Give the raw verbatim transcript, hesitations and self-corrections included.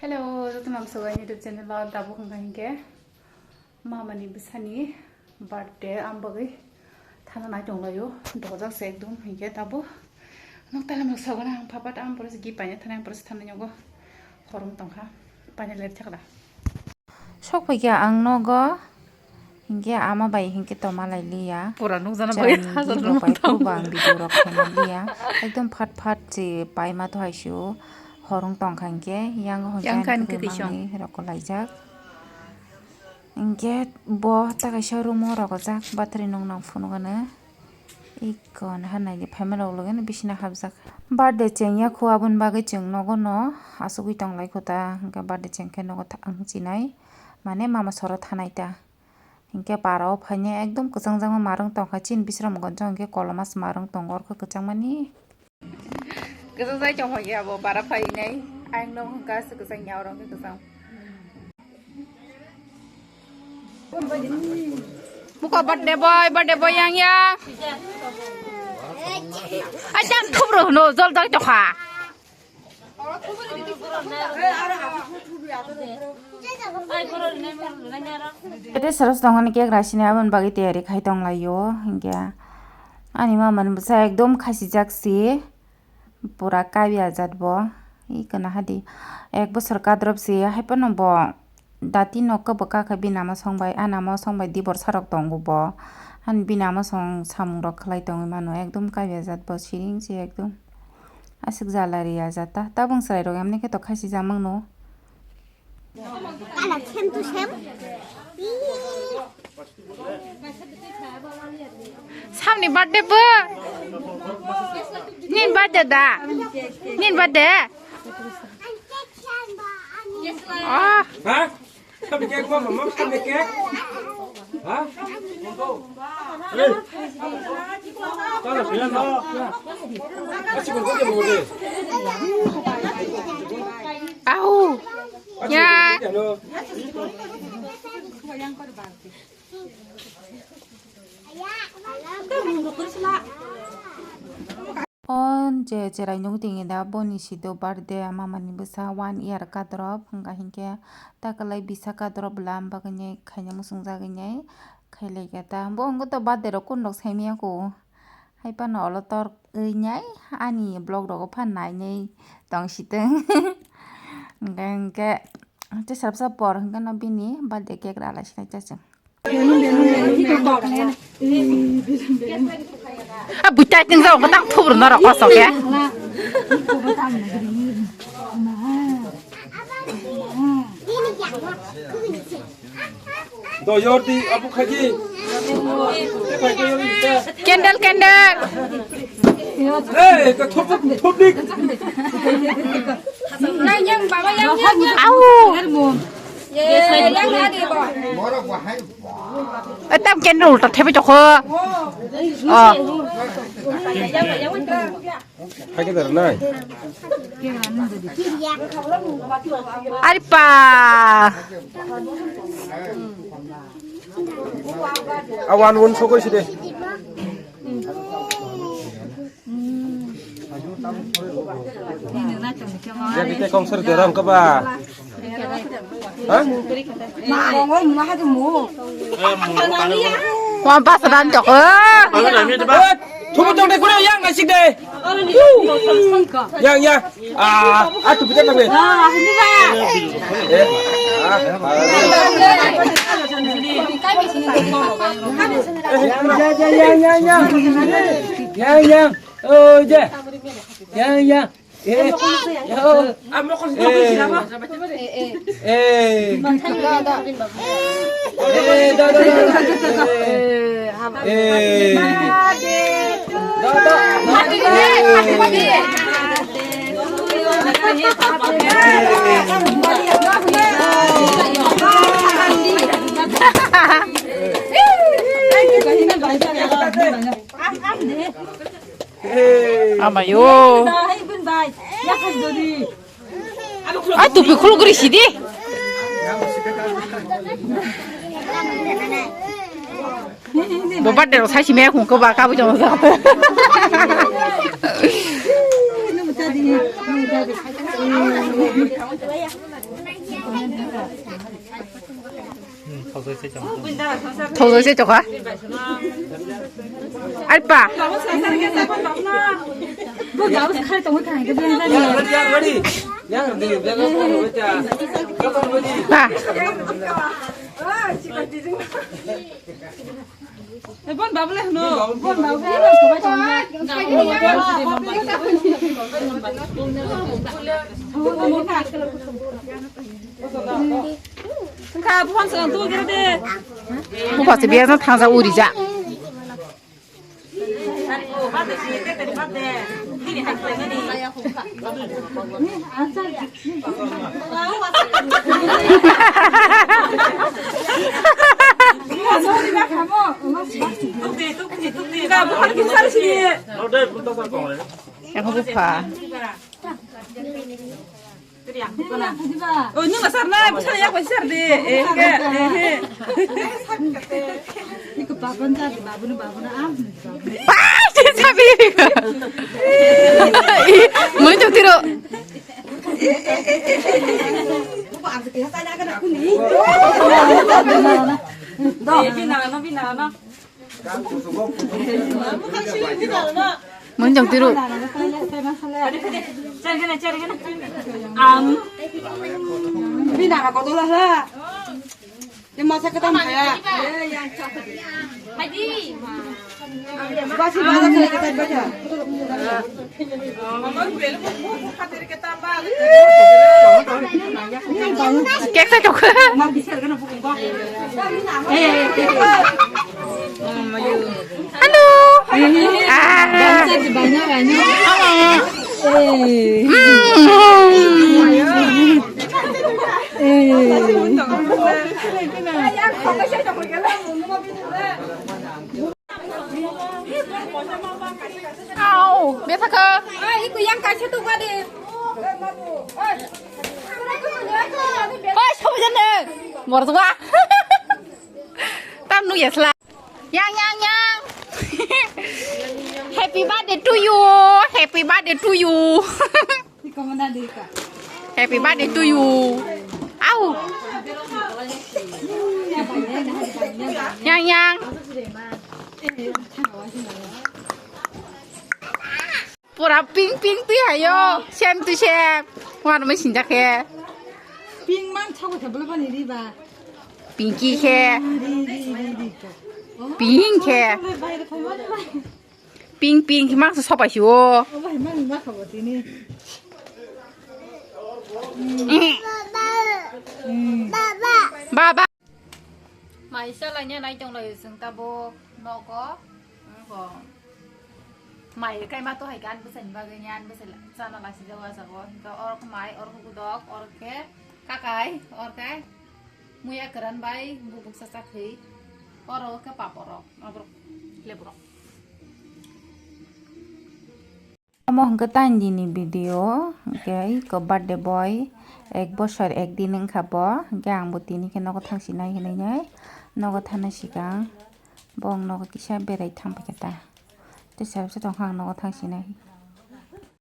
Hello, jotono ang sogai YouTube channel o tabuk wngkha hinkhe mamani bwsani birthday, ang bagwi thana nai tonglaio, dojak se ekdom hinkhe tabuk nok tala nok sagana ang phapat ang porose gift paina thana ang porose thana nyogo horong tongkha paina ler thakla. Sok phaikha ang nogo, hinkhe ama bai hinkhe toma lai liya. Pura nukjana Chani bagwi gift rok bai phuru bo ang video rok khaina liya. Ekdom phat phat se paima to hai sio horong tongkha hinkhe yang hwn Yang khan khe kisa. Manwi rok laijak. Hinkhe bo ta kaisa room o rogojak battery nung nang phunukgano. Iko naha naidi phaima rok logino bisina hapjak. Birthday chengya khu aboni bagwi chwng nogo no asugwi tonglaikho ta, hinkhe birthday chengkhe nogo ta ang chinai, mane mama soro thanai ta. Hinkhe para o phainai ekdom kwchangjakma marwng tongkha, chini bisram gonjong hinkhe koloma se marwng tongo orkho kwchangmani. Kwchajak tongkha khe abo bara phainai, ayang no hwnka se kwchang ya oro hwnka kwchang. Muko birthday boy, birthday boy yang yang. Acha thubro no jol jol tokha. Ete seros tongani cake rasini aboni bagwi tiyari khai tonglaio hinkhe ani mamani bwsa ekdom khasijak si. Pura kabya jat bo, i kana hadi ek bosor kadrop se, hai phano bo dati no kebo kakha bini ama song bai, ani ama song bai dibor sarok tongo bo, ani bini ama song samung rok khlai tongwi mano, ekdom kabya jat bo, siring se ekdom aswk jala riya jat ta, tabung chwrai rok emni khe to khasi jamang no. Ala sem tu sem. Samni birthday bo. Nin birthday da. Nin birthday. Ah. Ha? Samni cake bo, mama, samni cake. Ha? Hey. Tala, tala. Asi ko ko ko. Au. Ya. O je cherai nugwi tongo da boni sido birthday mamani bwsa one year kadrop wngkha hinkhe ta kwlai bisa kadrop bwla bagwi khaina muchungjagwi khailai kha ta bo wngkha to birthday rok kun rok saimanya kho. Hai phano olo tor wngnai ani vlog rogo phan nainai tong sitwng. Hwnkhe hwnkhe tei salsa por hwnkhe no bini birthday cake rala sinai chachwng. A buchai ting jao kotang phubur norok kosok ya. Do yordi abu khaji. Candle, candle. Hey, ka thup thup dik. Nang yang baba yang yang yang. Au. Ye yang adi ba. Etam candle ulta thebi tokho. Oh. Haikhe da rwnai. Ari pa. Awan won sokoi side. Ya kita kong ser derang ke ba. Ha? Wa bas dan jok. Thubu tong de kure yang ngasik de. Yang ya. Ah, atu pita tang de. Eh, ah, ah. Ya, ya, ya, ya. Ya, ya. Oh, ya. Ya, ya. Eh, ya. Ah, mokol sih, mokol sih, apa? Eh. Eh, da, da, da, da. Eh. Eh. Da, da. Eh. Amayo. Ai, tupi khulugri sidi. Bo birthday rok saisi me khung ko ba kabu jong sa. Thojai se chokha. Ai pa. Pa. Bon babu le hno. Bon babu le hno. Wngkha buphang song tu gere de. Buphang se biya jang thangja uri ja. Eko bupha. Oh, nung asar na, bisa ya, bisa de. Eh, ke, eh, eh. Iko babun tadi, babun, babun, ah. Pai, sabi. Muni tu tiro. Bina, no, bina, no. Muni jong tiro. Am. Bina, no, kotola ha. Ye masa ketam khaya. Basi bala khaya ketam bacha. Kek sa chok. Hello. Ah. Mm. Au, bethakha. Ai, iku yang kaisa tu gade. Oi, sobo jane. Morjwa. Tam nu yasla. Yang, yang, yang. Happy birthday to you. Happy birthday to you. Happy birthday to you. Au. Yang, yang. Pura pink, pink twi hayo. Same to same. Wan mai sinjak he. Pink man chakwa khe bwlwbani riba. Pinky khe. Ri, ri, ri, ri, ri. Pink khe. Pink, pink, mang sa sopai si o. Baba. Mai salaina nai tong lai sung tabuk nogo. Nogo. Mai kai ma to hai gan bwsai ni bagwi ni an bwsai chana lai si jago jago. Hingke oro khe mai, oro khe gudok, oro khe kakai, oro khe muya kwran bai bubuk sa chakri. Oro khe papor rok, aborok, leborok. Omo hwnkhe taini ni video, hwnkhe iko birthday boy, ek bosor ek din wngkha bo, hwnkhe ang bo tini khe nogo thang sinai hinui nai, nogo thangna sikang bo ang nogo kisa berai thang paikha ta, tei sara bwsa tongkha ang nogo thang sinai.